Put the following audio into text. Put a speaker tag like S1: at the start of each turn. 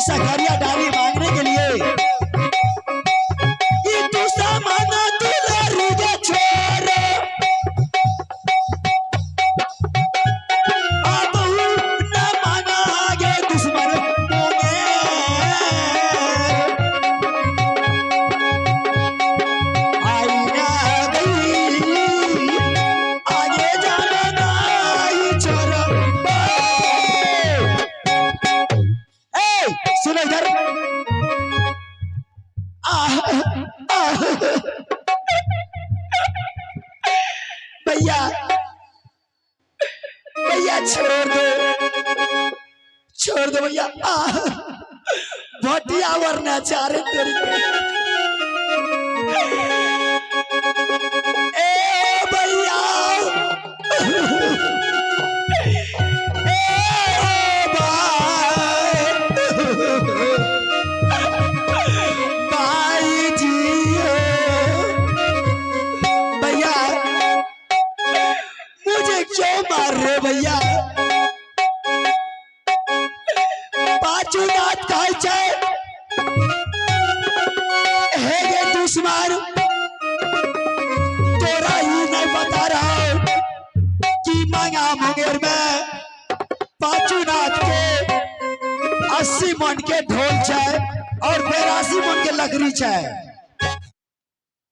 S1: सखरिया डाली मांगने के लिए कि तू सामान दुलारी के छोरे अब न माना आगे दुश्मन मोंगे आई ना गई आगे जाना नाई छोरा। ए सुनो इधर। आह, आह। भैया भैया छोड़ दो, छोड़ दो भैया। आह, भटिया वरना चारे तेरी के। ए भैया, ए भाई, भाई जी भैया मुझे क्यों मार रहे भैया? पांचू नाथ कहै छै हे गे दुश्मन, तोरा ही नहीं बता रहा कि मांगा मुंगेर में पांचू नाथ के 80 मन के ढोल छै और 82 मन के लकड़ी छै।